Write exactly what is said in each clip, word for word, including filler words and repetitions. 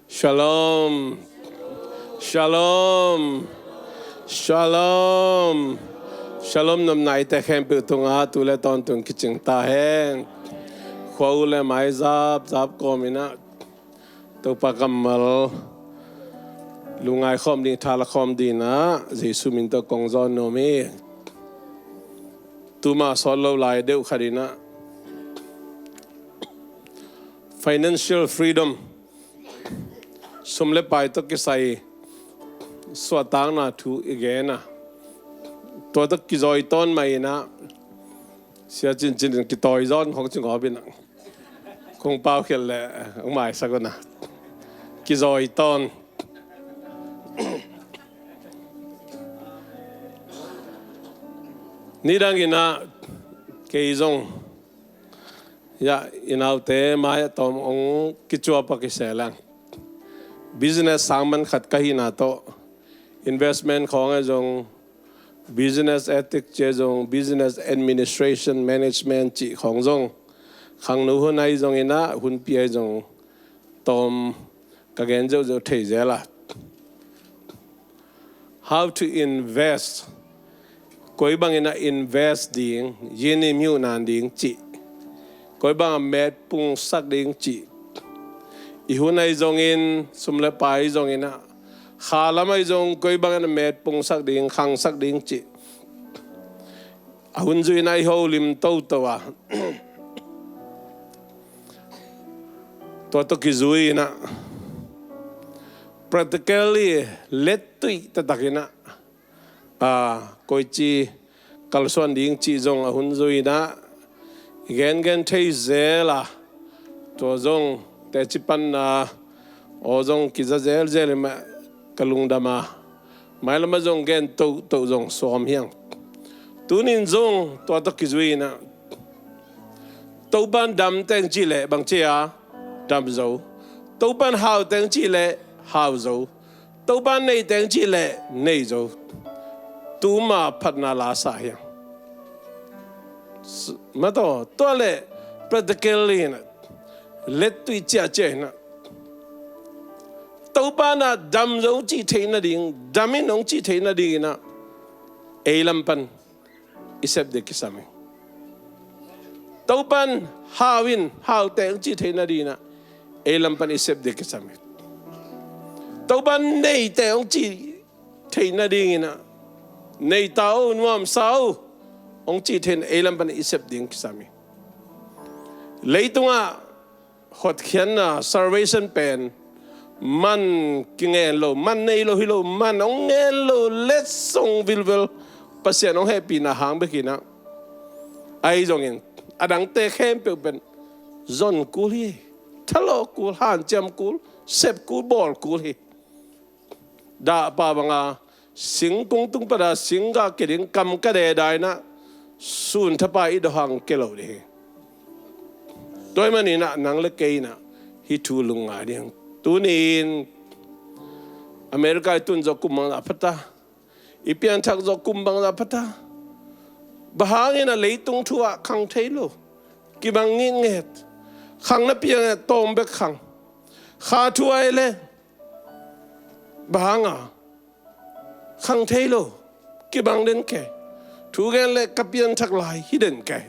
Shalom. Shalom. Shalom. Shalom nopna i te khempeuh tungah tu le tawntung kicing ta hen. Khua u le mai zap zap kawm inah Topa kammal lungngai khawm ding, thala khawm ding inah Jesu min tawh kong zawn nuam hi. Tuma sawt lo lai deuh khat inah financial freedom, sum le pai tawh kisai suahtakna thu i gen a, tua tawh kizawi tawn mah inah Sia Cin Cin in kitawi zawn khong ci ngawp inah kong pau khial le hong maisak un a, kizawi tawn. Nidang inah kei zong, ya, i naute mai a tawm hong kicuap a kisia lang. Business sang man khat ka hihna tawh, investment khawng ahi zong, business ethics ci ahi zong, business administration, management cih khawng zong, khangno hun ahi zong inah, hunpi ahi zong, tawm ka gen zeuhzeuh thei zel a. How to invest. Koi bangin a invest ding, yin i miuhnan ding cih. Koi bangin a metpungsak ding cih. I hun ahi zongin, sum le pai ahi zongin a, kha lam ahi zong, koi bangin a metpungsak ding, khangsak ding cih. A hun zui inah i holim toto a, tua tawh kizui inah practically lettuih taktak inah, a, koici kalsuan ding cih zong a hun zui inah i gengen thei zel a, tua zong teci panna aw zong kiza zelzel in mah ka lungdam a, mailam ah zong gen tohtoh zong sawm hi hang. Tunin zong tua tawh kizui inah Topan dam teng cih leh bang ci a, dam zo. Topan hau teng cih leh hau zo. Topan nei teng cih leh nei zo. Tuma phatna la sa hi hang. Mataw, tua leh practical inah, lettuih ciahciah inah Topan a dam zo cih theih nading, dam in hong cih theih nading inah ei lam pan i sep ding kisam hi. Topan hau in, hau teng hong cih theih nading inah ei lam pan i sep ding kisam hi. Topan nei teng hong cih theih nading inah, nei ta o, nuamsa o, hong cih theih nading ei lam pan i sep ding kisam hi. Leitungah hotkhiatna, salvation pen man kingen lo, man nei lo hi lo, man hong ngen lo, letsong vilvel, Pasian hong hehpihna hang bek inah. Ahi zongin a dangte khempeuh pen zon kul hi. Thalawh kul, hanciam kul, sep kul, bawl kul hi. Dahpa banga singkung tung pana singga kia ding kam ka deda inah sun thapa i dawhang kia lo ding hi. Tua ahih manin ah nang le kei inah hih thu lungngai ding. Tuni-in America i tun zawh kum bangzah pha ta, i pianthak zawh kum bangzah pha ta. Bang hangin a leitung thu ah khang thei lo, kibang ngitnget. Khang na piang e, tawm bek khang. Kha thu ah e le, bang hanga khang thei lo, kibang den kei. Thu gen le ka pianthak lai hi den kei.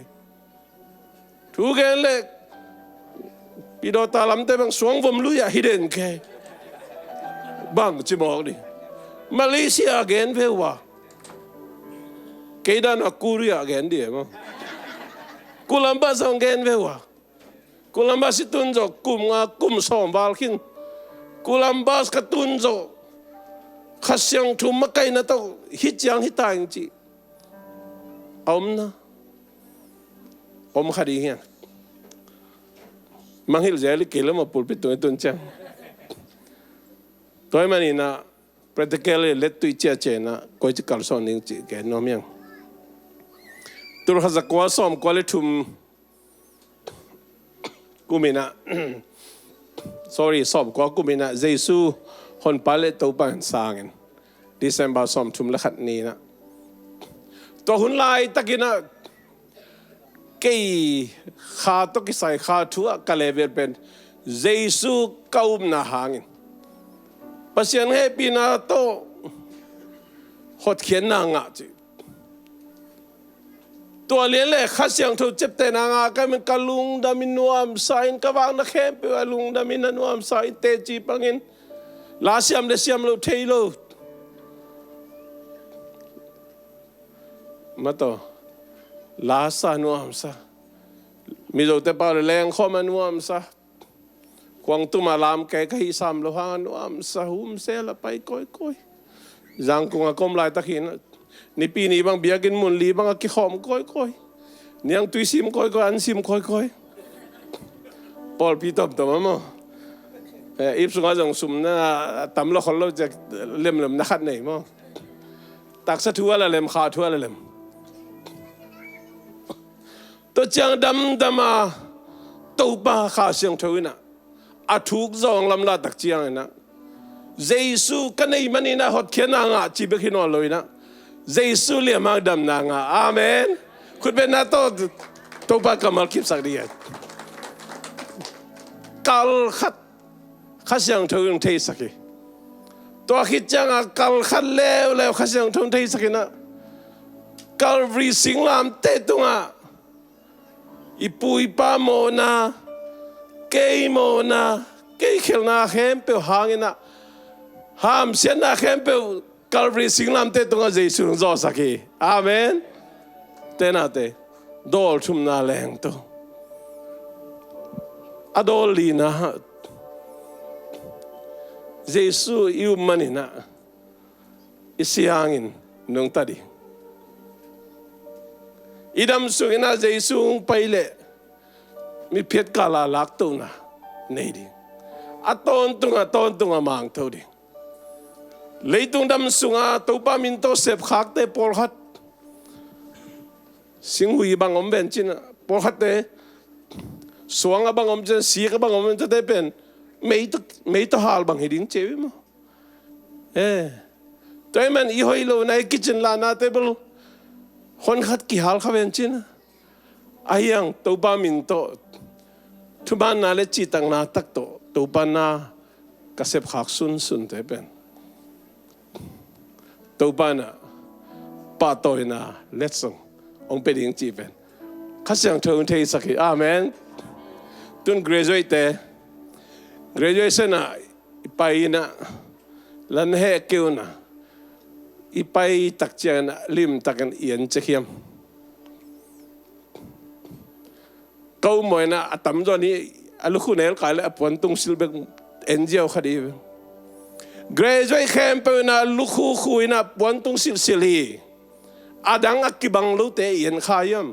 Thu gen le pidawta lamte bang suang vom lui ah hi den kei. Bang ci mawk ding. Malaysia gen ve uh a, kei dan a Korea gen ding e maw. Columbus zong gen ve uh a, Columbus i tun zawh kum nga kum sawm val khin. Columbus ka tun zawh Kha Siangtho makaihna tawh hih ciang hi ta ing cih a omna om kha ding hiam? Mangngilh zel hi kei lo maw, pulpit tung i tun ciang. Tua ahih manin ah practical i lettui ciahciah in ah koici kalsuan ding cih gen nuam hiam? Tul khat za kua sawm kua le thum kum in ah, sorry, sawm kua kum in ah Jesu Honpa le Topa in sang in, December sawm thum le khat ni in ah, tua hun laitak in ah kei kha tawh kisai kha thu ah ka level pen Jesu ka upna hangin, Pasian hehpihna tawh hotkhiatna ngah ci. Tua lian le Kha Siangtho ciaptehna ngah ka hih manin ka lungdam in nuamsa in, ka vakna khempeuh a lungdam in a nuamsa in, teci pangin la siam le siam lo thei lo. Mataw, la sa nuamsa. Mizote pau le lengkhawm a nuamsa. Khuang tuma lam kei ka hih sam lo hang a nuamsa, humsel a pai kawikawi. Zangkung a ka om laitak hi-in Nipi ni bang biakinn mun li bang a kikhawm kawikawi. Niangtui sim kawikawi, an sim kawikawi. Pawlpi tomtom a maw. Eh, ip sungah zong sumna a tam lo khol lo ciang lemlemna khat nei maw. Taksa thu a la lem, kha thu a la lem. Tua ciang damdam a Topa Kha Siangtho in a, a thuk zawng lam laitak ciangin a, Jesu ka neih manin a hotkhiatna ngah ci bek hi nawn lo in a, Jesu liamang damna ngah. Amen. Khutbetna tawh Topa kammal kipsak ding a. Kal khat Kha Siangtho in theisak hi. Tua khit ciang a kal khat leuleu Kha Siangtho in theisak in a, Calvary singlamteh tungah i pu i pa mawhna, kei mawhna, kei khelhna khempeuh hang in a, hamsiatna khempeuh Calvary singlamteh tungah Jesu in zawhsak hi. Amen. Tenate, dawl thumna leng tawh. A dawl lina, Jesu i um manin a, i si hangin nungta ding. I dam sungin a Jesu hong pai leh miphiat kal a laktohna nei ding. A tawntung a tawntung a mangtho ding. Leitung dam sungah Topa min tawh sepkhakte pawlkhat singhui bang om ven cin a, pawlkhatte suang a bang om cin, sik a bang om cin, tuate pen mei tawh, mei tawh hal bang hi ding ci uh hi maw. Eh, tua ahih man i hoih lohna, i kicin lahnate bel hon khat kihal kha ven cin a. Ahi hang Topa min tawh thumanna le cihtakna tak tawh Topa na ka sepkhak sunsunte pen Topa na pahtawina letsong hong pia ding cih pen Kha Siangtho in theisak hi. Amen. Tun graduate te, graduation ah i pai in a, lan heh kei un a, i pai tak ciangin a limtakin i en ciak hiam? Ka um mawh in a, a tamzaw in a lukhu nel kai le a puantung silh bek en ziau kha dih hi. Graduate khempeuh in a lukhu khu in a puantung silhsilh hi. A dang a kibang lote i en kha hiam?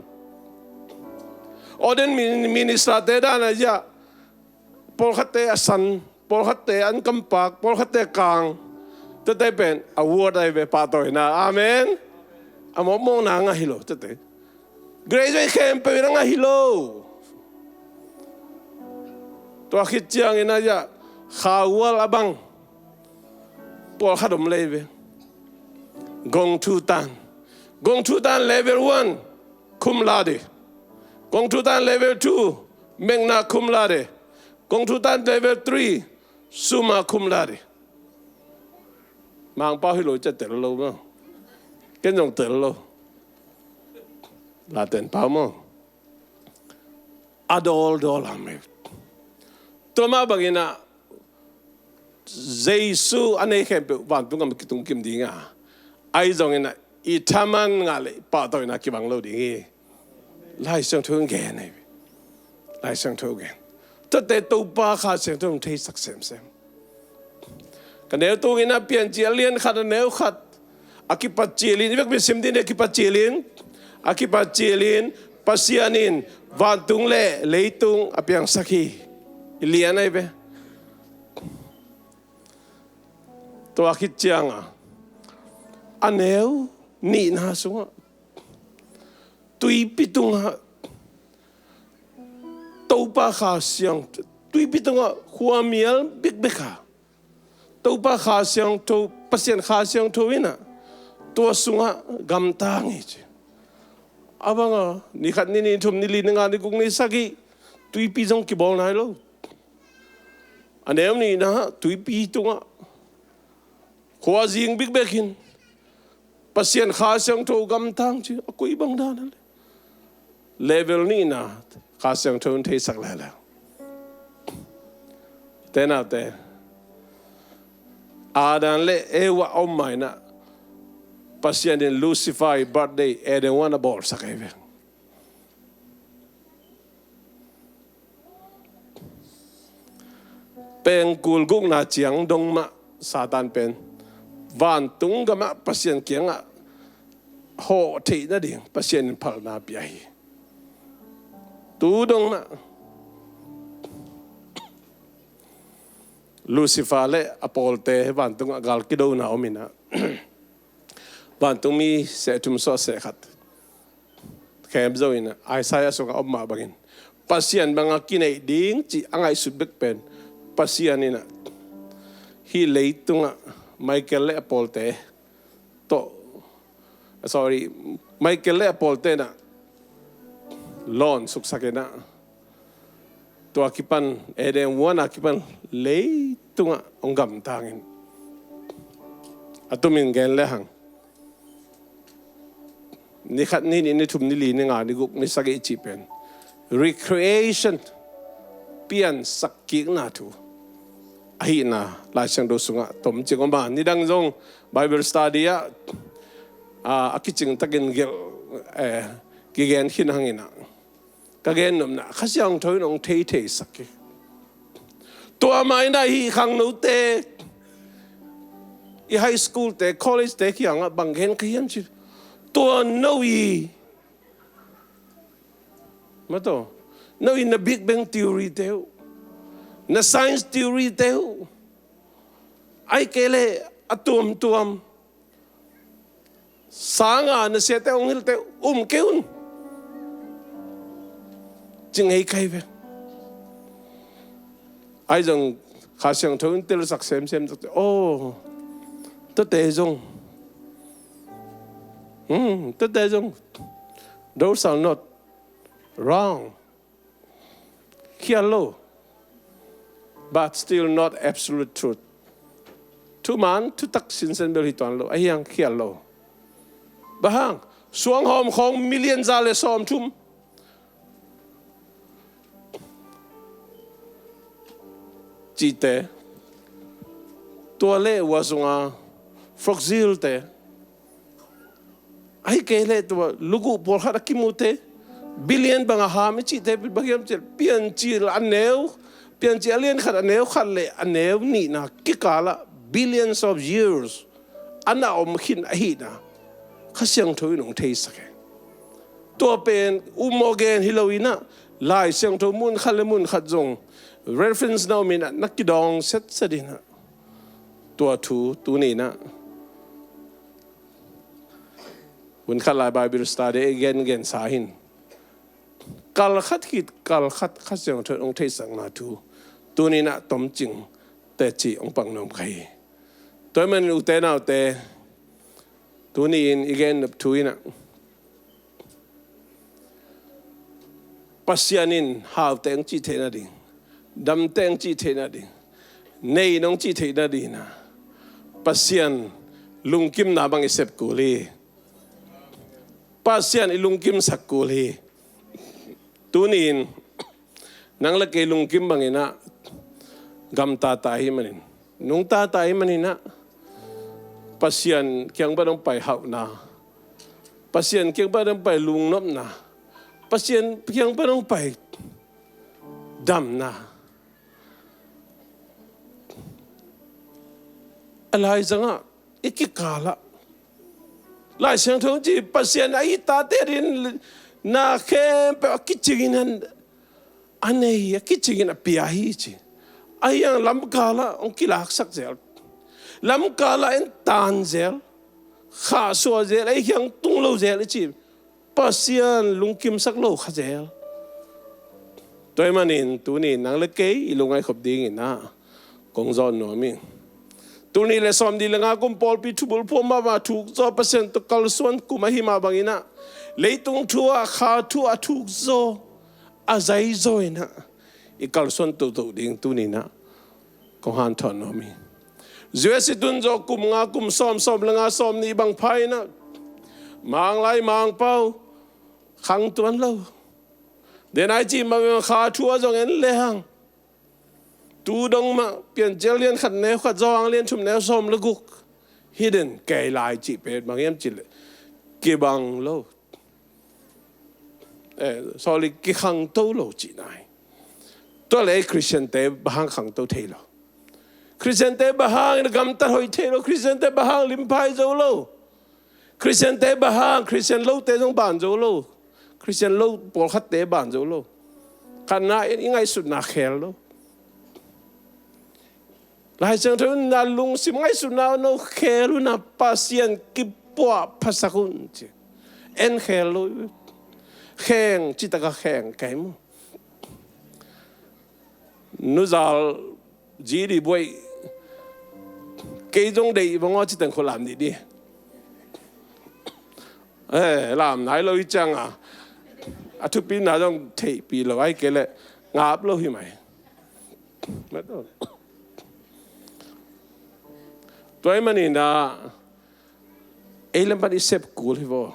Ordained min-, minister te dan a zia, pawlkhatte a san, pawlkhatte an kampak, pawlkhatte kang, tuate pen award ahi ve, pahtawina. Amen. A mawkmawkna ngah hi lo tuate. Graduate khempeuh in a ngah hi lo. Tua khit ciangin a zia, khauhual a bang pawlkhat om lei ve. Gongthu tan. Gongthu tan level one, cum laude. Gongthu tan level two, magna cum laude. Gongthu tan level three, summa cum laude. Mangpau hi lo cia tel lo maw. Ken zong tel lo. Laten pau maw. A dawldawl a mei. Tua mah bangin a Jesu a nei khempeuh vantung gam kitung kim ding a, ahi zongin a i thaman ngah le pahtawina kibang lo ding hi. Lai Siangtho in gen hi. Lai Siangtho gen. Tuate Topa Kha Siangtho in theisak semsem. Ka neu tungin a Piancil a lian khat a neu khat a kipat cilin, i vekpi sim ding a kipat cilin, a kipat cilin Pasian in vantung le leitung a piangsak hi. I lian ahi ve. Tua khit cianga a neu nihna sungah tuipi tungah Topa Kha Siang, tuipi tungah khuamial bekbek a Topa Kha Siangtho, Pasian Kha Siangtho in a tua sungah gamtang hi ci. A banga ni khat, ni nih, ni thum, ni li, ni nga, ni guk, ni sagih tuipi zong kibawl nai lo. A neu nihna tuipi tungah Khuazing bikbek in Pasian Kha Siangtho gamtang ci a kui bang dan a le. Level nihna Kha Siangtho in theisak leuleu. Te naute, Adam le Eva om ma inah Pasian in Lucifer i birthday Eden huan a bawlsak ei ve. Pengkul gukna ciang dong mah Satan pen vantung gamah Pasian kiangah hawh theih nading Pasian in phalna pia hi. Tu dong mah Lucifer le a pawlte vantungah gal kidona om inah vantungmi seh thum suah seh khat khem zo inah Isaiah sungah om mah bangin Pasian banga kineih ding cih a ngaihsut bek pen Pasian inah hih leitungah Michael le a pawlte tawh, sorry, Michael le a pawlte inah lawn suksak inah tua kipan Eden huana kipan leitungah hong gamtangin a tumin gen le hang ni khat, ni nih, ni thum, ni li, ni nga, ni guk, ni sagih cih pen recreation, piansak kikna thu ahihna Lai Siangtho sungah tomcing om a, nidang zong Bible study ah a kicing takin gelh, eh, kigen khin hang inah ka gen nopna Kha Siangtho in hong theitheisak hi. Tua mah inah hih khangnote, i high school te, college te kiangah bang gen ka hiam ci, tua no i mato, no i na Big Bang theory te uh, na science theory te uh, ahih kei leh a tuamtuam sanga na siate hong hilhte um kei un. Ci ngei kai ve. Ahi zong Kha Siangtho in telsak semsem takte, oh, tuate zong, hmm, tuate zong, those are not wrong. Khial lo, but still not absolute truth. Thuman thutak sinsen bel hi tuan lo, ahi hang khial lo. Bang hang, suanghawm khawng million za le sawmthum cihte, tua le ua sunga frogzil te, ahih kei leh tua luguh pawlkhat a kimute billion banga ham i cihte bang hiam cih leh Piancil a neu, Piancil a lian khat a neu khat le a neu nihna kikalah billions of years a na om khin ahihna Kha Siangtho in hong theisak hi. Tua pen ummawh gen hi lo inah Lai Siangtho mun khat le mun khat zong reference na om inah na kidawng setset inah tua thu tuni inah hun khat lai Bible study i gengensa hi in, kal khat khit kal khat Kha Siangtho in hong theihsakna thu tuni inah tomcing teci hong pang nuam ka hi. Tua ahih manin ute naute, tuni in i gen nop thu inah Pasian in haute hong cih theih nading, damte hong cih theih nading, nei in hong cih theih nading inah Pasian lungkimna bang i sep kul hi. Pasian i lungkimsak kul hi. Tuni in nang le kei lungkim bang inah gamta ta ahih manin, nungta ta ahih manin ah Pasian kiang pan hong pai hauhna, Pasian kiang pan hong pai lungnopna, Pasian kiang pan hong pai damna a laizangah i kikalah Lai Siangtho ci Pasian a i tate din na khempeuh a kicingin a nei, a kicingin a pia hi ci. Ahi hang lamkalah hong kilaksak zel, lamkalah en tan zel, khahsuah zel, ei hiang tung lo zel i ci. Pasian lungkimsak lo kha zel. Tua ahih manin tuni nang le kei i lungngaih khop dingin ah kong zawn nuam hi. Tul nih le sawmnih le nga kum pawlpi thubulphuh mahmah thuk zaw Pasian tawh kalsuan kum ahi mah bangin ah leitung thu ah kha thu a thuk zaw a zai zaw in ah i kalsuan toto ding tuni in ah kong hanthawn nuam hi. U S i tun zawh kum nga, kum sawm, sawm le nga, sawm nih bang pha in ah, Mang lai Mangpau khang tuan lo. Den ai cih mah bang kha thu a zong en le hang. Tu dong mah Piancil lian khat neu khat, Johan lian thum neu sawm le guk. Hih den kei lai cih pen bang hiam cih leh kibang lo. Eh, sorry, kikhangto lo cihna hi. Tua leh Khristiante bang hang khangto thei lo? Khristiante bang hang in gamtat hoih thei lo? Khristiante bang hang limphai zo lo? Khristiante bang hang, Khristian lote zong ban zo lo? Khristian lo pawlkhatte ban zo lo? Khatna in i ngaihsutna khel lo. Lai Siangtho in na lungsim ngaihsutna no khel un ah Pasian kipuah phasak un ci. En khel lo. Kheng, citaka kheng kei mu. Nuzal G D buai. Kei zong deih bang aw citeng kho lam dih dih. Eh, lam nai lo i cianga. A thupina zong theihpih lo ai kei leh ngap lo hi mai. Tua ahih manin ah, ei lam pan i sep kul hi vaw.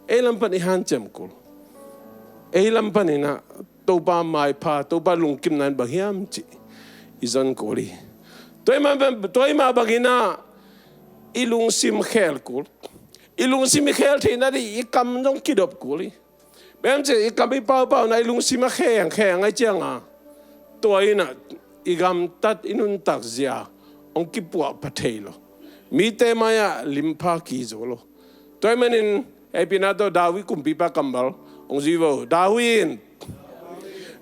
Ei lam pan i hanciam kul. Ei lam panin ah Topa maipha, Topa lungkimna in bang hiam cih i zon kul hi. Tua ahih ma-, tua ahih mah bangin ah i lungsim khel kul. I lungsim i khel theihna ding i kam zong kidop kul hi. Bang hiam cih leh i kam i paupau na i lungsim a kheng kheng ai cianga, tua in ah i gamtat i nuntak zia hong kipuah pha thei lo. Mite mai-ah limpha kizo lo. Tua ahih manin, ei pina tawh David kumpipa kammal hong zui vo. David in,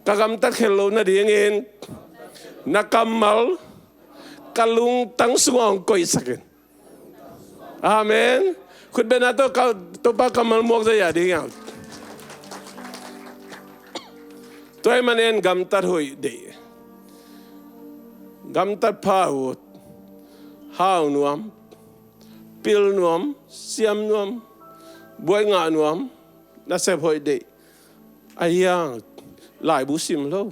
ka gamtat khelh loh nadingin na kammal ka lungtang sungah hong koihsak in. Amen. Khutbetna tawh ka, Topa kammal muak zaw a ding hiam? Tua ahih manin gamtat hoih deih. Gamtat pha uh. Hau nuam, pil nuam, siam nuam, buai ngah nuam, nasep hoih deih. Ahi hang laibu sim lo.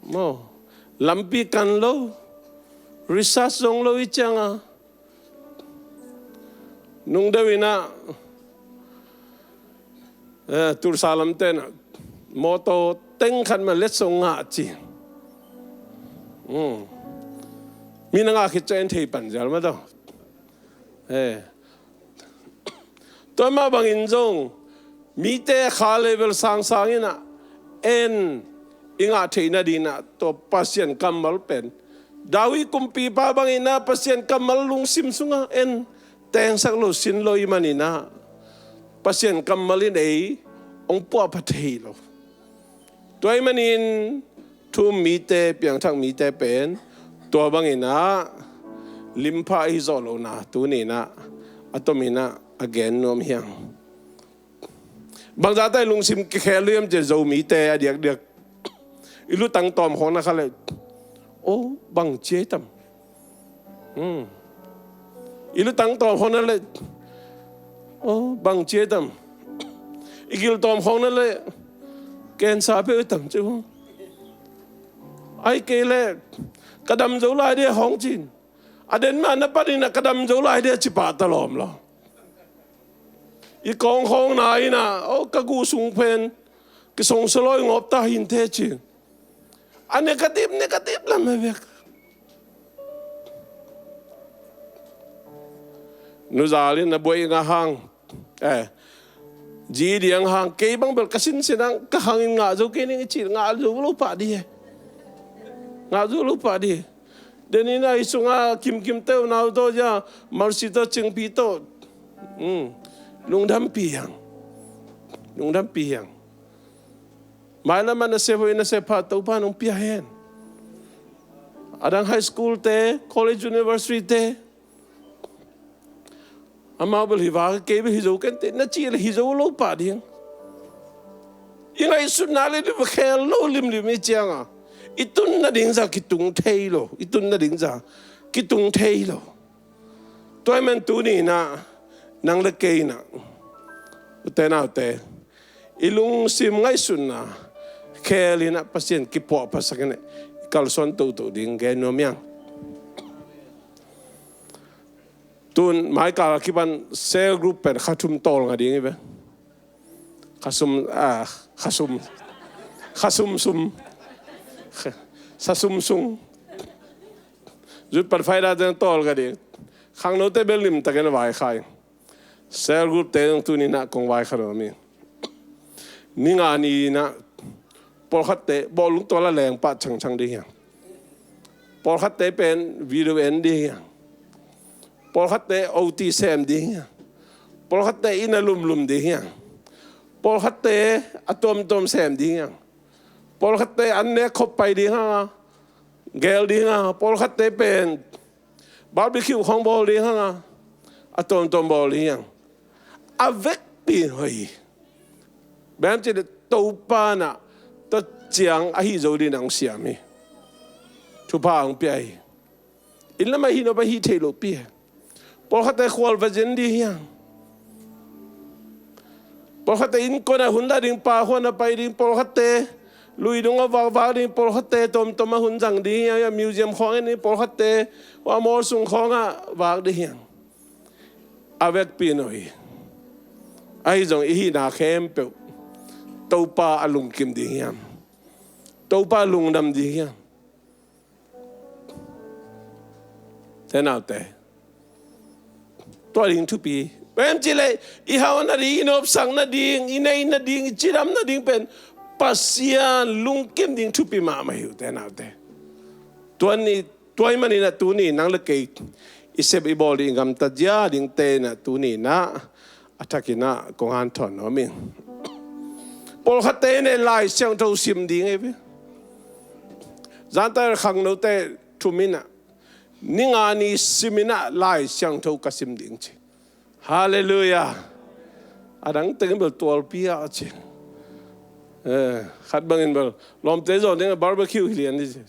Maw, lampi kan lo, research zong lo i cianga. Nung deuh in ah, eh, Tulsa lamte in ah mawtaw teng khat mah letsong ngah ci. Hmm. Mi na ngah khit ciang en thei pan zial mah tawh. Eh. Tua mah bangin zong mite kha level sangsang in ah en i ngah theih nadingin ah tua Pasian kammal pen, David kumpipa bangin ah Pasian kammal lungsim sungah en tengsak lo, sin lo i hih manin ah Pasian kammal in ei hong puahpha thei lo. Tua ahih manin thu-um mite, piangthak mite pen tua bangin ah limpha ahi zawh lohna tuni in ah a tomin ah a gen nuam hi hang. Bangzah tak lungsim kikhel hiam cih leh Zomite a diakdiak i lutang tawm khawng na kha leh, aw, bang ci hiam? Hmm. I lutang tawm khawng na leh, aw, bang ci hiam? I gil tawm khawng na leh, cancer peuh hiam ci uh. Ahih kei leh ka dam zo lai ding a hong ci-in, a den mah na panin ah ka dam zo lai ding a ci pah ta lawm lo. I kawng khawng na in ah, aw, ka guh sung pen kisongsia lawi ngawp ta hi inteh ci. A negative, negative lam a bek. Nuzal in a buai ngah hang, eh, zi diang hang, kei bang bel ka sinsin hang, ka khang in ngah zo kei ning i ci, ngah zo lo pah ding e. Ngah zo lo pah ding e. Den in ah i sungah Kimkim teuh nau tawh, ya, Mercy tawh, Cingpi tawh, hmm, lungdampih hang. Lungdampih hang. Mailam ah nasep hoih nasep pha Topa in hong pia hen. A dang high school te, college, university te, amau bel hi vak, kei bel hi zo ken teh na cih leh hi zo lo pah ding. I ngaihsutna leh lim khel lo limlim i cianga, i tun nading zah kitung thei lo. I tun nading zah kitung thei lo. Tua ahih manin tuni in ah nang le kei in ah, ute naute, i lungsim ngaihsutna khel in ah Pasian kipuahphasak in ah i kalsuan toto ding gen nuam hi hang. Tun maikal a kipan cell group pen kha thum tawl nga ding hi ve. Kha sum, ah, kha sum. Kha sum sum. Sa sum sung. Zut pan fai da teng tawl nga ding. Khangnote bel limtakin a vaikhak. Cell group te zong tuni-in ah kong vaikhak nuam hi. Ni nga ni-in ah pawlkhatte bawlung tual a leng pah changchang ding hi hang. Pawlkhatte pen video en ding hi hang. Pawlkhatte O T sem ding hi hang. Pawlkhatte inn a lumlum ding hi hang. Pawlkhatte a tuamtuam sem ding hi hang. Pawlkhatte an nek khop pai ding hang a, gel ding hang a. Pawlkhatte pen barbecue khawng bawl ding hang a, a tuamtuam bawl ding hang. A vekpi in hoih hi. Bang hiam cih leh Topa in ah tua ciang ahi zo dingin hong siam hi. Thupha hong pia hi. Inn lamah hi nop a hi thei lopi hi. Pawlkhatte khual va zen ding hi hang. Pawlkhatte innkuan a hun la ding, pa khuan a pai ding, pawlkhatte lui dung a vakvak ding, pawlkhatte tawmtawm a hun zang ding hi hang, museum khawng en ding, pawlkhatte a mall sung khawng ah vak ding hi hang. A vekpi in hoih hi. Ahi zong i hihna khempeuh Topa a lungkim ding hiam? Topa lungdam ding hiam? Te naute, tua ding thupi. Bang hiam cih leh i hau nading, i nopsak nading, i nei nading, i cidam nading pen Pasian lungkim ding thupi mahmah hi uh, te naute. Tua ni, tua ahih manin ah tuni nang le kei i sep i bawl ding, i gamtat zia dingte in ah tuni-in ah a thakin ah kong hanthawn nuam hi. Pawlkhatte in ah Lai Siangtho sim ding hi ve. Zan tak khangnote thum in ah ni nga ni sim in ah Lai Siangtho ka sim ding ci. Halleluiah. A dang tengin bel tualpi a ci. Eh, khat bangin bel lawmte zawn ding a barbecue hi lian ding ci.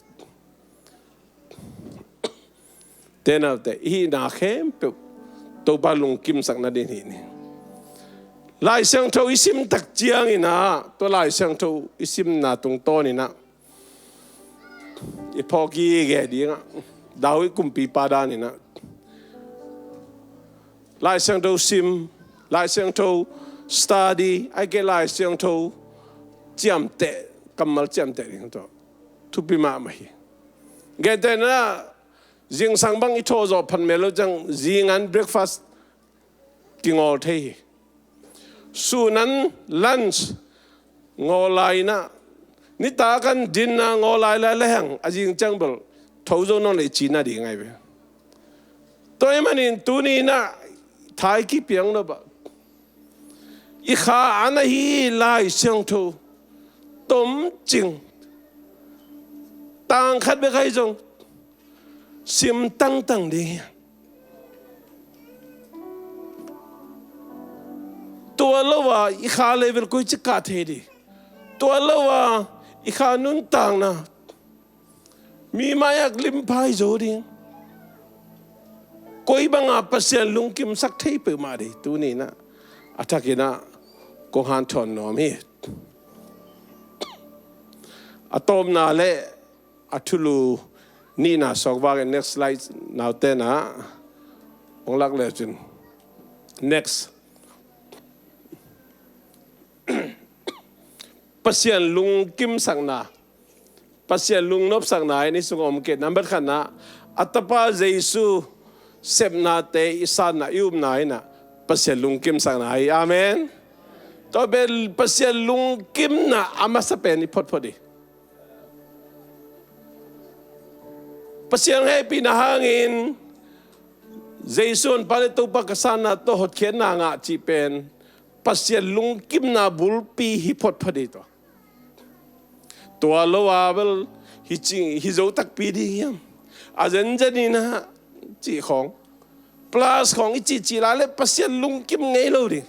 Te naute, i hihna khempeuh Topa lungkimsak nading hi ni. Lai Siangtho i sim tak ciangin ah, tua Lai Siangtho i simna tungtawnin ah i phawk i gen ding ah, David kumpipa danin ah Lai Siangtho sim, Lai Siangtho study, ahih kei leh Lai Siangtho ciamteh, kammal ciamteh ding tawh thupi mahmah hi. Gentehna, zingsang bang i thawh zawh phat mel lo ciang, zing an breakfast kingawl thei hi. Sun an lunch ngawl lai-in ah, nitak an dinner ngawl lai lai le hang, a zing ciang bel tho zo nawn leh i ci nading ahi ve. Tua ahih manin tuni-in ah tha i kipiak nop ah, i kha an ahi Lai Siangtho tomcing, tang khat bek ahi zong sim tangtang ding hi. Tua lo-a i kha level koici kah thei ding? Tua lo-a i kha nuntakna mi mai-ah limpai zo ding? Koi banga Pasian lungkimsak thei peuhmah ding tuni-in ah a thakin ah kong hanthawn nuam hi. A tawpna le a thulu nihna suak vangin next slide naute in ah hong lak le cin. Next. Pasian lungkimsakna, Pasian lungnopsakna in i sungah om kei. Number khatna, a Tapa Jesu sepnate i sanna, i upna in ah Pasian lungkimsakna hi. Amen. Tua pen Pasian lungkimna a masa pen i photphot hi. Pasian hehpihna hangin Jesu honpa le Topa ka sanna tawh hotkhiatna ngah cih pen Pasian lungkimna bulpi hi photphot hi. Tua, tua lo-a bel hi ci, hi zo takpi ding hiam? A zenzen in ah cih khawng, plus khawng i cihcih lai leh Pasian lungkim ngei lo ding.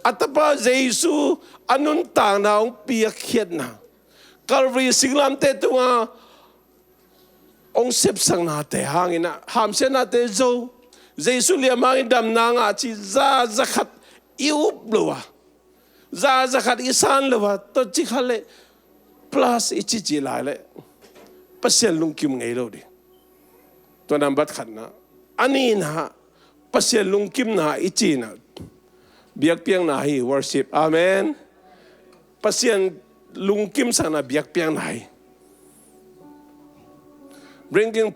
A Tapa Jesu a nuntakna hong piakkhiatna, Calvary singlamteh tungah hong sepsaknate hangin ah hamsiatnate zo, Jesu liam hangin damna ngah cih za, za khat i up lo-a, za, za khat i san lo-a, tua ci kha leh plus i cihcih lai leh Pasian lungkim ngei lo ding. Tua nambat khatna. A nihna, Pasian lungkimna i cihna biakpiakna hi, worship. Amen. Pasian lungkimsakna biakpiakna hi. Bringing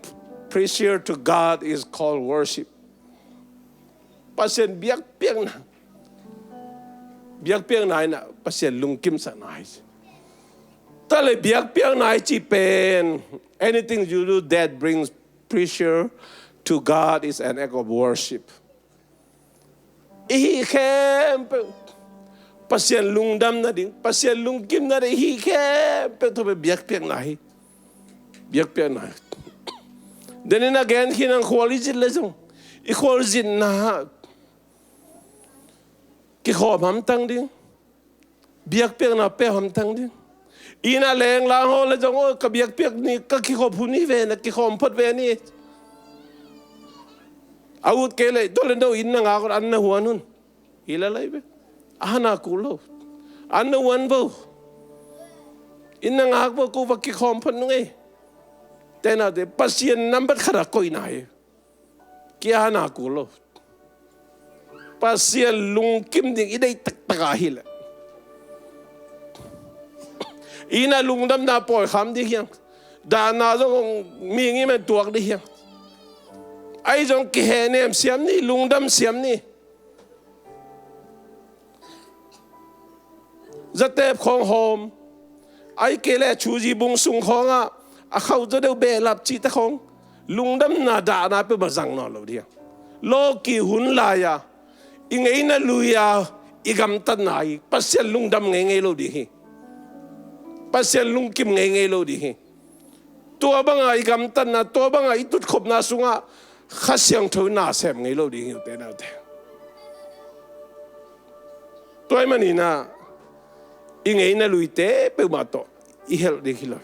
pressure to God is called worship. Pasian biakpiakna, biakpiakna hi na, Pasian lungkimsakna hi. Tua leh biakpiakna i cih pen, anything you do that brings pressure to God is an act of worship. I hih khempeuh Pasian lungdam nading, Pasian lungkim nading i hih khempeuh, tua pen biakpiakna hi. Biakpiakna hi. Then in again, khin ang khual i zit leh zong, i khualzinna kikhawm hamtang ding, biakpiakna pia hamtang ding. Inn ah lenglang haw leh zong, oh, ka biakpiak ni, ka kikhop hun hi ve na, kikhawm phot ve ni. A ut kei leh, tua leh no inn na ngak un, an na huan un. Hi lel lai ve. A hana kul lo. An na huan vo. Inn na ngak vo, ko va kikhawm phot nung ei. Tena te, Pasian nambat khat a koihna hi. Kia hana kul lo. Pasian lungkim ding i deih taktak a hi leh, inn ah lungdamna pawi kham ding hi hang. Dahna zong mi ngimen tuak ding hi hang. Ahi zong kihehnem siam ni, lungdam siam ni. Zatep khawng hawm, ahih kei leh Chuzi bung sung khawngah a khauh zaw deuh behlap cihte khawng, lungdamna dahna peuhmah zang nawn lo ding hi hang. Lawki hun lai-a i ngeina lui-a i gamtatna hi, Pasian lungdam ngeingei lo ding hi. Pasian lungkim ngeingei lo ding hi. Tua banga i gamtatna, tua banga i tutkhopna sungah Kha Siangtho in na sem ngei lo ding hi, ute naute. Tua ahih manin ah i ngeina luite peuhmah tawh i helh ding hi lo.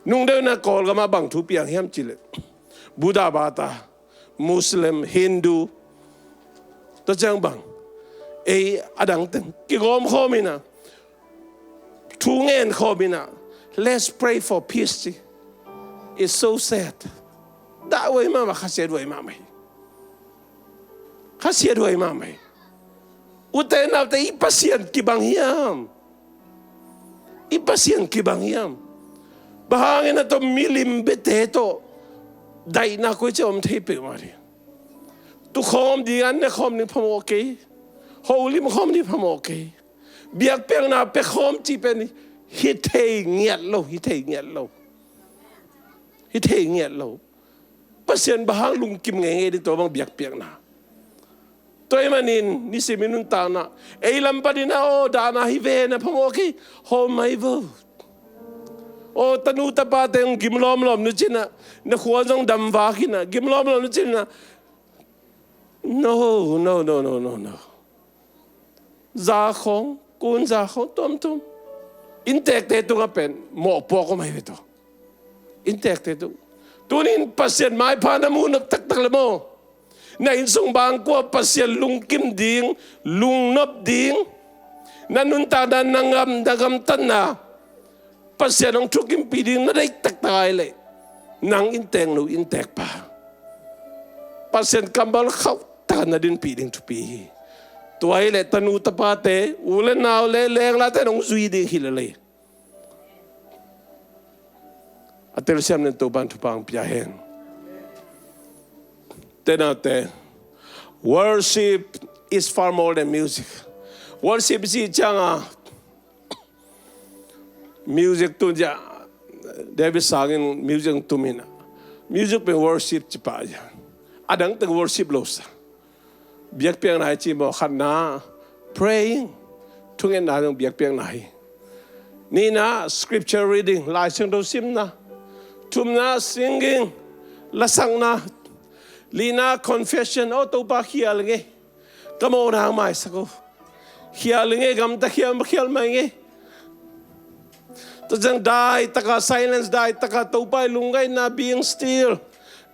Nungdeuh in ah Kawlgamah bang thu piang hiam cih leh, Buddha bata, Muslim, Hindu, tua ciang bang, ei adang teng kigawm khawm in ah, thu ngen khawm in ah, let's pray for peace ci. It's so sad. Dah huai mahmah, khasiat huai mahmah hi. Khasiat huai mahmah hi. Ute naute, i Pasian kibang hiam? I Pasian kibang hiam? Bang hangin a tawh milim biate tawh daihna koici om thei peuhmah ding. Tukhawm ding, an ne khawm ding phamawh kei. Holim khawm ding phamawh kei. Biakpiakna pia khawm cih pen hi thei ngiat lo, hi thei ngiat lo. Hi thei ngiat lo. Pasian bang hang lungkim ngeingei ding tua bang biakpiakna. Tua ahih manin, nisim i nuntakna, ei lam panin ah, aw, dahna hi ve na, phamawh kei, hawm mai vo. Aw, tanu tapate hong gim lawmlawm nu cin ah, na khua zong dam vak in ah, gim lawmlawm nu cin ah. No, no, no, no, no, no. Za khawng, kun za khawng, tuamtuam. Inntekte tungah pen mawhpuak om ahi ve tawh. Inntekte tung. Tunin Pasian maipha na muh nop taktak le maw? Na innsung bangkua Pasian lungkim ding, lungnop ding, na nuntakna, na ngam, na gamtatna Pasian hong thukimpih ding na deih taktak ahih leh, nang innteknu, inntekpa Pasian kammal khauh takin na dinpih ding thupi hi. Tua ahih leh tanu tapate, u le nau le lenglate in hong zui ding hi lel hi. A telsiam nading Topa'n thupha hong pia hen. Ute naute, worship is far more than music. Worship i cih ciangin, music tun ciang, David Sang in music tum in, music pen worship ci pah hi. Adang teng worship lo sa. Biakpiakna i cih maw, khatna, praying, thungetna zong biakpiakna hi. Nihna, scripture reading, Lai Siangtho simna. Thumna, singing, lasakna. Lina, confession, aw Topa, khial ing ei. Ka mawhna hong maisak o. Khial ing ei, gamta khial, khial mai ing ei. Tua ciang daitaka silence, daitaka Topa i lungngaihna, being still.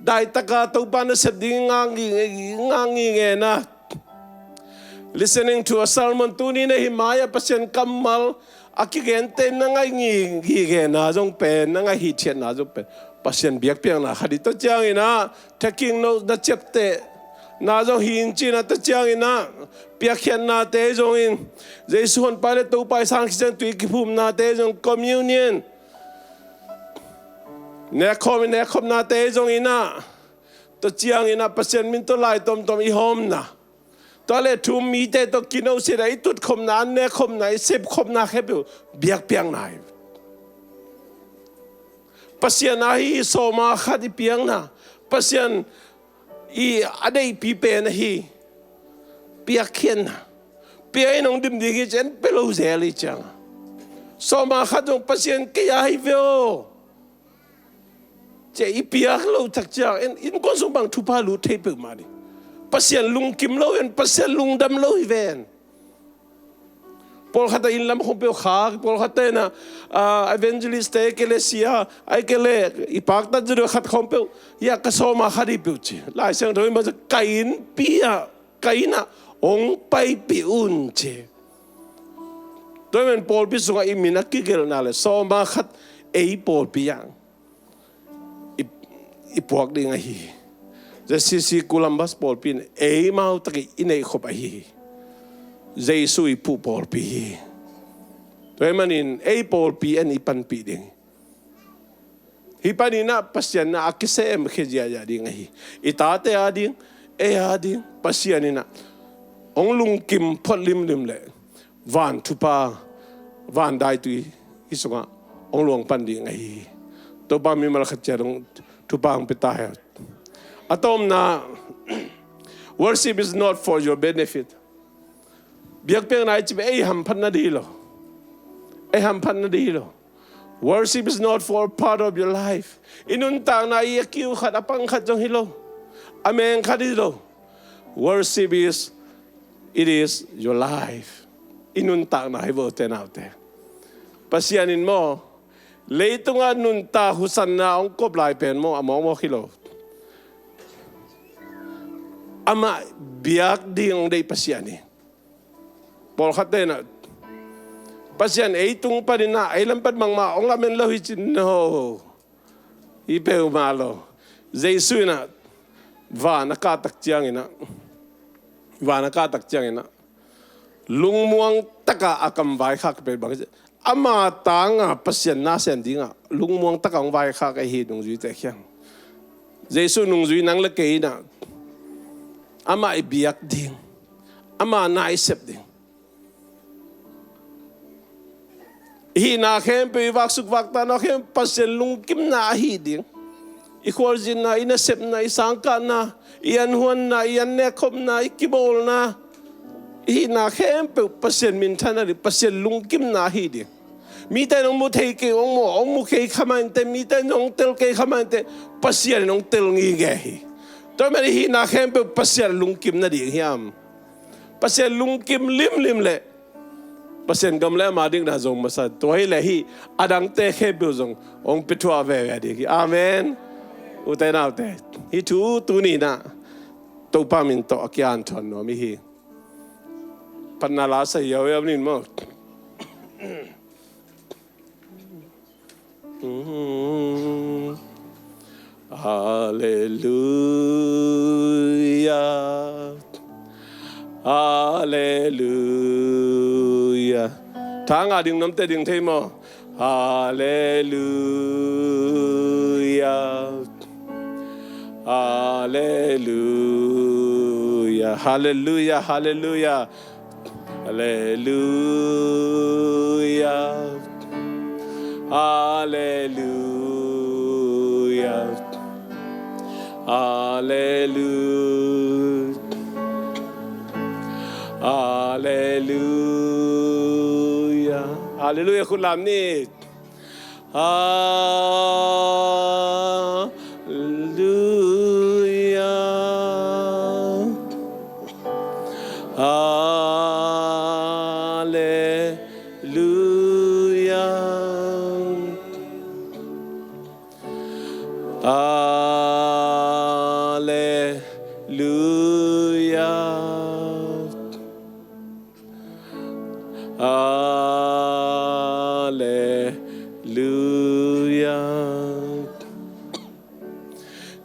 Daitaka Topa nasep ding ngak ngingena. Listening to a sermon, tuni na hih mai-ah Pasian kammal a kigente na ngaih ngingena zong pen, na ngaih hithiatna zong pen Pasian biakpiakna khat hi. Tua ciangin ah, thekik no na ciaptehna zong hi in ci-in ah, tua ciangin ah, piakkhiatnate zongin, Jesu honpa le Topa i sang khit ciang tui kiphumnate zong, communion, nekkhawm, nekkhopnate zongin ah, tua ciangin ah Pasian min tawh lai tomtom i hawmna, tua le thu um mite tawh kinohsiatna, i tutkhopna, an nekkhopna, i sepkhopna khempeuh biakpiakna hi. Pasian ahi sawma khat i piakna, Pasian i a deihpi pen ahi piakkhiatna. Pia in hong dim ding hi ci-in pia lo zel hi ciang, sawma khat zong Pasian kei a hi ve aw ci-a i piak loh tak ciang, in, innkuan sung bang thupha lut thei peuhmah ding. Pasian lungkim lo hi ven, Pasian lungdam lo hi ven. Pawlkhat a inn lam khong peuh khak, pawlkhat te na, ah, evangelist te, ahih kei leh sia, ahih kei leh i paktat zaw deuh khat khong peuh, ya ka sawma khat hi peuh ci. Lai Siangtho in bang ci, ka innpi ah, ka inn ah hong paipih un ci. Tua ahih manin pawlpi sungah i min a kigelhna le sawma khat ei pawlpi ah i, i puak ding ahi hi. J C C Columbus pawlpi in eimau takin i neihkhop ahi hi. Jesu i puh pawlpi hi. Tua ahih manin ei pawlpi in i panpih ding hi. Hih panin ah Pasian in ah a kisemkhia ziahziah ding ahi hi. I tate a ding, ei a ding, Pasian in ah hong lungkim phot limlim leh van thupha, van daitui hih sungah hong luang pan ding ahi hi. Topa mimal khat ciat hong thupha hong pia ta hen. A tawpna, worship is not for your benefit. Biakpiakna i cih pen ei hamphatna ding hi lo. Ei hamphatna ding hi lo. Worship is not for a part of your life. I nuntakna i a kiu khat, a pang khat zong hi lo. A meng khat hi lo. Worship is, it is your life. I nuntakna hi vo, ute naute. Pasian in maw, leitungah nuntak husanna hong kop lai pen maw, a mawkmawk hi lo. Amah biak ding hong deih Pasian hi. Pawlkhat te na, Pasian ei tung panin ah, ei lam pan bangmah hong lamen lo hi ci-in, no. Hi peuhmah lo. Jesu in ah van a kah tak ciangin ah, van a kah tak ciangin ah, lungmuang takin a kam vaikhak pen bang hi ci, ama tangin Pasian na sem dingin lungmuang takin hong vaikhak ahi hi, nungzuite kiang. Jesu nungzui nang le kei in ah, amah i biak ding, ama na i sep ding. I hihna khempeuh, i vaksuk vaktahna khempeuh Pasian lungkimna ahi ding. I khualzinna, i nasepna, i sangkahna, i anhuanna, i annekkhopna, i kibawlna, i hihna khempeuh Pasian minthanna ding, Pasian lungkimna ahi ding. Mite in hong mu thei kei, hong mu, hong mu kei kha mah inteh, mite in hong tel kei kha mah inteh, Pasian in hong tel ngitnget hi. Tua ahih manin i hihna khempeuh Pasian lungkimna ding hiam? Pasian lungkim limlim leh Pasian gam le ama dikna zo masa, tua hi leh hih a dangte khempeuh zong hong pia thuah veve ding hi. Amen. Ute naute, hih thu tuni in ah Topa min tawh a kihanthawn nuam i hi. Phatna la sa hiauhiau ni maw. Alleluia. Alleluia. Tha ngah ding nuamte ding thei maw? Alleluia. Alleluia. Alleluia. Alleluia. Alleluia. Alleluia. Alleluia. Alleluia. Khut lam ni. Alleluia. Alleluia. Alleluia.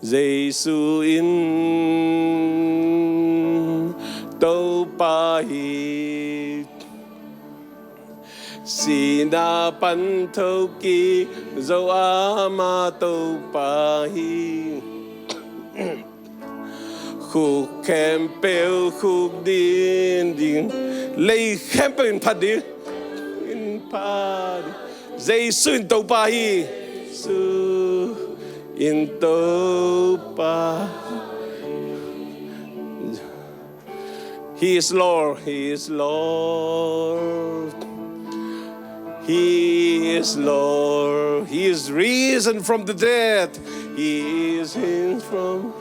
Jesu in Topa hi. Sihna pan thokik zo ama Topa hi. Khuk khempeuh khuk din ding, lei khempeuh in phat ding, in phat ding. Jesu in Topa hi. Jesu in Topa. He is Lord. He is Lord. He is Lord. He is risen from the dead. He is risen from.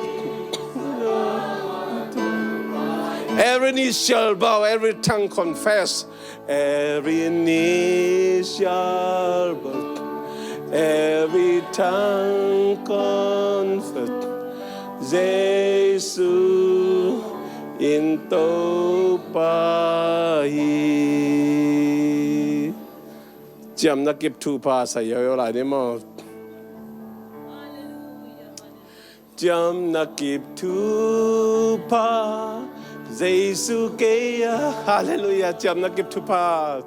Every knee shall bow, every tongue confess. Every knee shall bow, every tongue confess. Jesu in Topa hi. Ciamna kip thupha sa yoyo lai ni maw. Ciamna kip thupha Jesu kei a. Halleluiah. Ciamna kip thupha.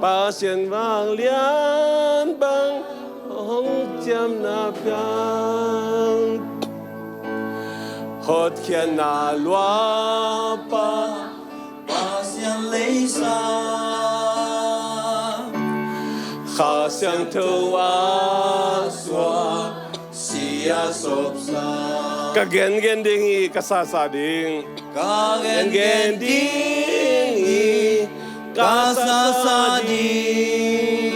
Pasian vanglian bang hong ciamna piang, hotkhiatna luapa Pasian leisa, Kha Siangtho a suak, si a sopsa. Ka gengen ding hi, ka sasa ding. Ka gengen ding hi, ka sasa ding.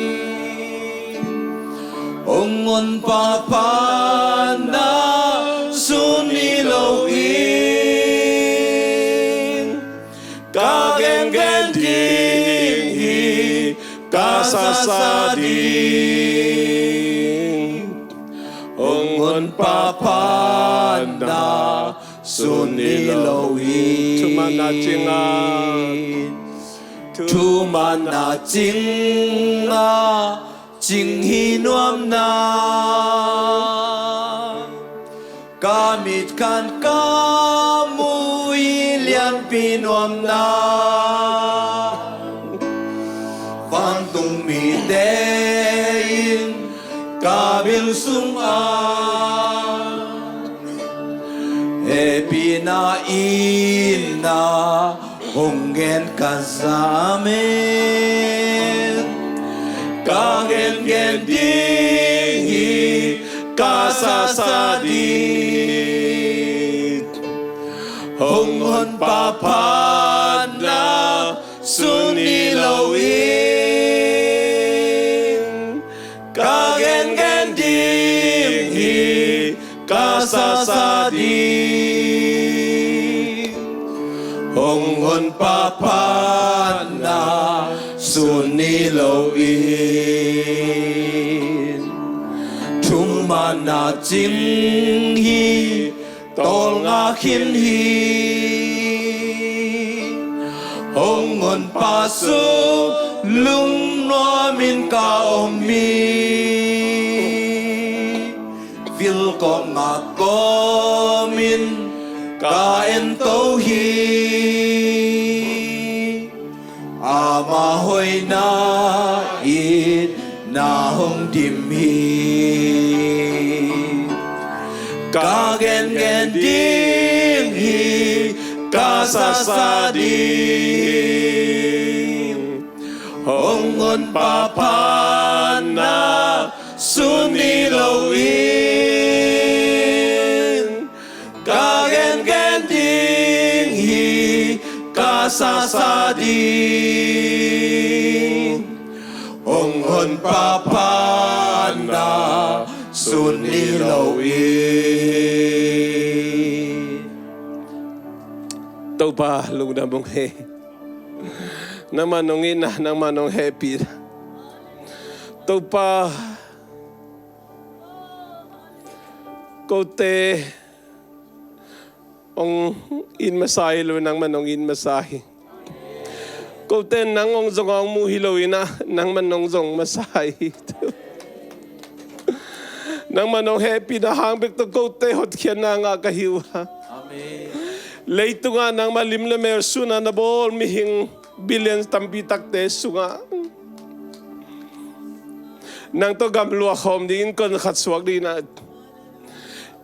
Hong Honpa phatna sun hi lo in, ka gengen ding hi, ka sasa ding. Hong Honpa phatna sun hi lo hi. Thumanna cinga, thumanna cinga cing hi nuam na. Ka mit khan ka mu hi lianpi nuam na. Vantung mite in ka bil sungah hehpihna itna hong gen ka za mah. Ka gengen ding hi, ka sasa ding. Hong Honpa phatna sun hi lo in, ka gengen ding hi, ka sasa ding. Hong Honpa phatna sun hi lo in, thumanna cing hi, tawlnga khin hi. Hong Honpa sung lungnuamin ka om hi. Vil kawm ngak kawmin ka ento hi. Ama hoihna itna hong dim hi. Ka gengen ding hi, ka sasa ding. Hong Honpa phatna sun hi lo in, ka gengen ding hi, ka sasa ding. Hong Honpa phatna sun hi lo in. Topa lungdam ung ei. Nangman hong itna, nangman hong hehpihna. Topa, kote hong it masa hi lo, nangman hong it masa hi. Kote nang hong zong hong mu hi lo in ah, nangman hong zong masa hi. Nangmah nong hehpihna hang bek tawh kote hotkhiatna ngah ka hi uh a. Amen. Leitungah nangmah lim le mel sunah na bawl mihing billion tampi takte sungah nang tawh gam luah khawm dingin kon khat suak dingin ah,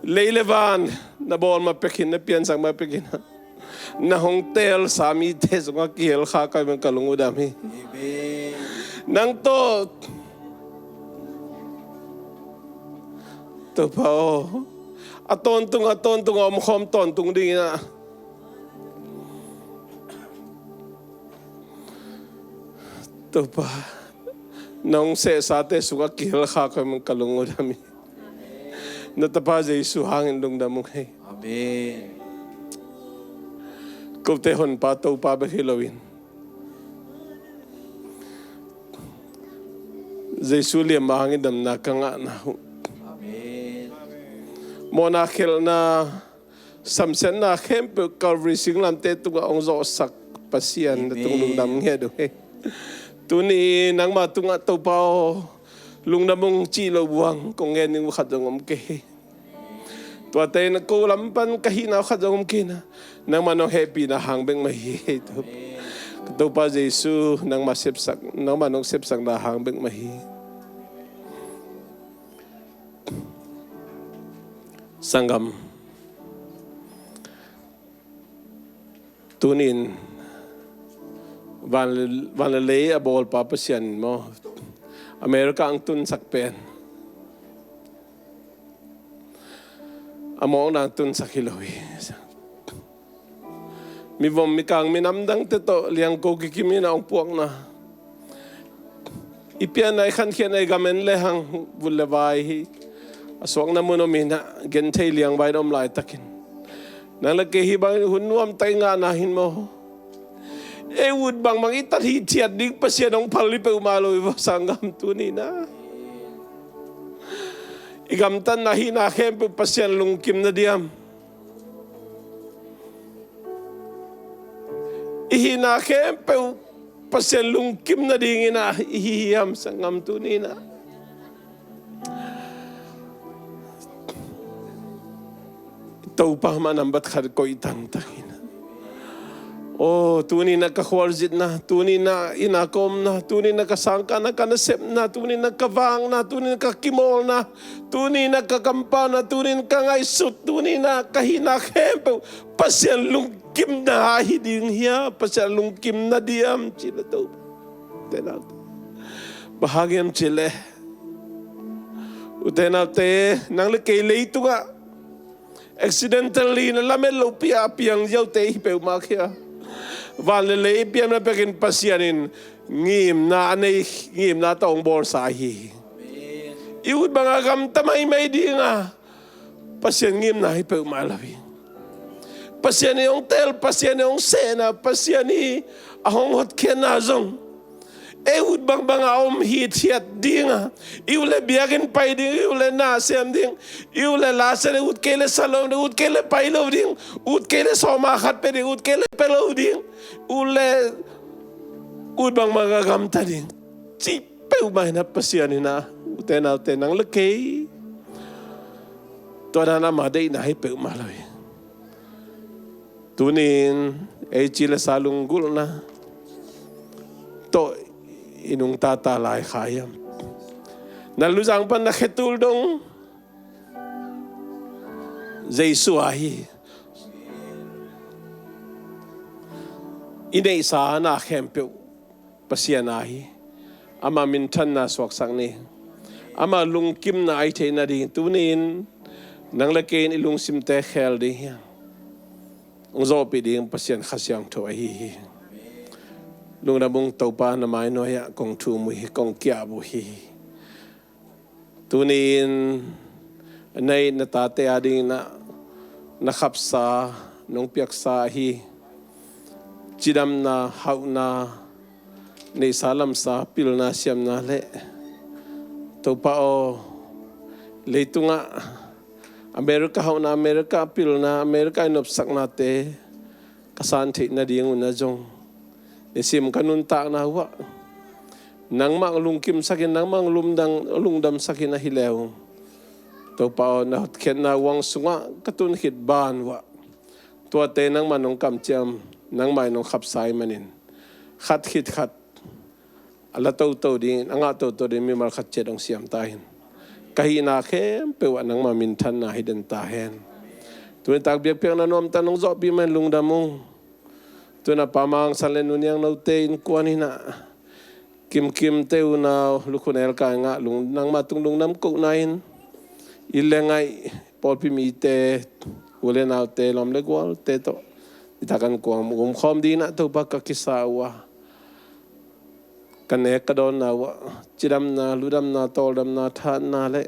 lei le van na bawl ma pekin, na piansak ma pekin, na hong teelsa mite sungah kihel kha ka hi man ka lung uh dam hi. Amen. Nang tawh Topa aw, a tawntung a tawntung a omkhawm tawntung dingin ah, Topa, nong sehsate sungah kihel kha ka hi man ka lung uh dam hi. Na Tapa Jesu hangin lungdam ung hi. Amen. Kote honpa Topa bek hi loin Jesu liam mah hangin damna ka ngahna uh. Amen. Mawhna khelhna, samsiatna khempeuh Calvary singlamteh tungah hong zawhsak Pasian na tung lungdam ngiat uh hi. Tuni nangmah tungah Topa aw, lungdam ung cih loh buang kong gen ding uh khat zong om kei hi. Tuate in ko lam pan ka hihna uh khat zong om kei na, nangmah nong hehpihna hang bek mah hi. Topa Jesu nangmah sepsak, nangmah nong sepsakna hang bek mah hi. Sanggam, tunin van le, van le lei a bawlpa Pasian in maw, America ang tunsak pen a mawkna ang tunsak hi lo hi. Mivom mikang minam dangte tawh liangko kikim in a hong puakna, i pianna i khankhiatna i gam en lehang vut le vai hi. A suakna mun om in ah genthei liangvai na om laitakin, nang le kei hih bangin hun nuamtak i ngahna hin maw, ei ut bangbang i tat hithiat ding Pasian hong phal hi peuhmah lo hi vaw sanggam tuni na. I gamtatna hihna khempeuh Pasian lungkim na diam? I hihna khempeuh Pasian lungkim nadingin ah i hi hiam sanggam tuni na? Topa mah nambat khat koih tangtang in. Aw, tuni na ka khualzinna, tuni na inn a ka omna, tuni na ka sangkahna, ka nasepna, tuni na ka vakna, tuni na ka kimawlna, tuni na ka kampauna, tuni na ka ngaihsut, tuni na ka hihna khempeuh Pasian lungkimna ahi ding hia? Pasian lungkim na diam ci le Topa. Ute naute, bang hang hiam ci le, ute naute, nang le kei leitungah accidentally na lamet lopi a piang ziaute i hi peuhmah khia. Van le lei i pianna pekin Pasian in ngimna a nei, ngimna tawh hong bawlsa ahi hi. I ut banga gamta maimai dinga Pasian ngimna hi peuhmah lo hi. Pasian i hong teel, Pasian i hong sehna, Pasian i a hong hotkhiatna zong ei ut bangbang a om hithiat dinga, i ut le biakinn pai ding, i ut le na sem ding, i ut le la sem ding, ut kei le sa lo ding, ut kei le pai lo ding, ut kei le sawma khat pia ding, ut kei le pia lo ding, ut le ut bangbang a gamta ding cih peuhmah hi na Pasian hi na, ute naute, nang le kei tua dan ama deihna hi peuhmah lo hi. Tunin ei ci le sa lunggulhna tawh i nungta ta lai kha hiam? Na luzang pan na khetul dong Jesu ahi. I neihsa na khempeuh Pasian ahi. Ama minthanna suaksak ni. Ama lungkimna ai theih nading tunin nang le kei in i lungsimte khel ding hi. Hong zawhpih ding Pasian Kha Siangtho ahi hi. Lungdam ung Topa, na mai nuai-ah kong thum uh hi, kong kiap uh hi. Tunin na it na tate adingin ah na khapsa, nong piaksa ahi cidamna, hauhna, neihsa lamsa, pilna, siamna le Topa aw, leitungah America hauhna, America pilna, America i nopsaknate ka san theih nading un ah zong nisim ka nuntakna uh ah nangmah lungkimsakin, nangmah lungdam, lungdamsakin ahi leu Topa aw, na hotkhiatna uang sungah ka tun khit ban uah, tuate nangmah nong kamciam, nangmah in nong khapsa ahih manin, khat khit khat a la toto dingin, a ngah toto dingin mimal khat ciat hong siam ta hen. Ka hihna khempeuh ah nangmah minthanna hi den ta hen. Tuni tak biakpiakna nuamtak nong zawhpih manin lungdam ung. Tuna Pa Mang San le Nu Niang Note innkuan in ah, Kimkimte unau, Lukhun Elkai ngah lung, nangmah tung lungdam kohna in, i le ngaih pawlpi mite, u le naute, lawm le gualte tawh, i takan kuang umkhawm dingin ah Topa ka kisa uh a, ka nek ka dawnna uh ah, cidamna, ludamna, tawldamna, thahatna le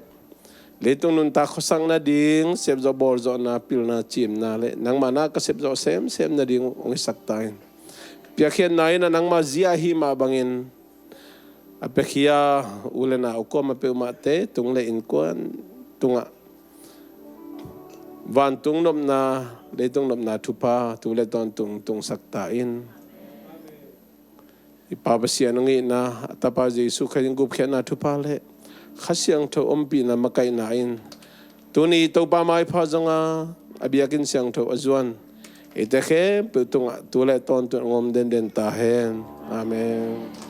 leitung nuntak khuasak nading sepzawh bawlzawhna, pilna, cimna le nangmah na ka sepzawh semsem nading uh hong hisak ta in. Piakkhiatna in ah nangmah zia ahi mah bangin, a piakhia u le nau kawm a peuhmahte tung le innkuan tungah vantung nopna, leitung nopna thupha tu le tawntung tungsak ta in. I Pa Pasian hong itna, a Tapa Jesu Khrih in gupkhiatna thupha le Kha Siangtho ompihna makaihna in, tuni Topa maipha zong a, a biakinn siangtho a zuan eite khempeuh tungah tu le tawntung hong om denden ta hen. Amen.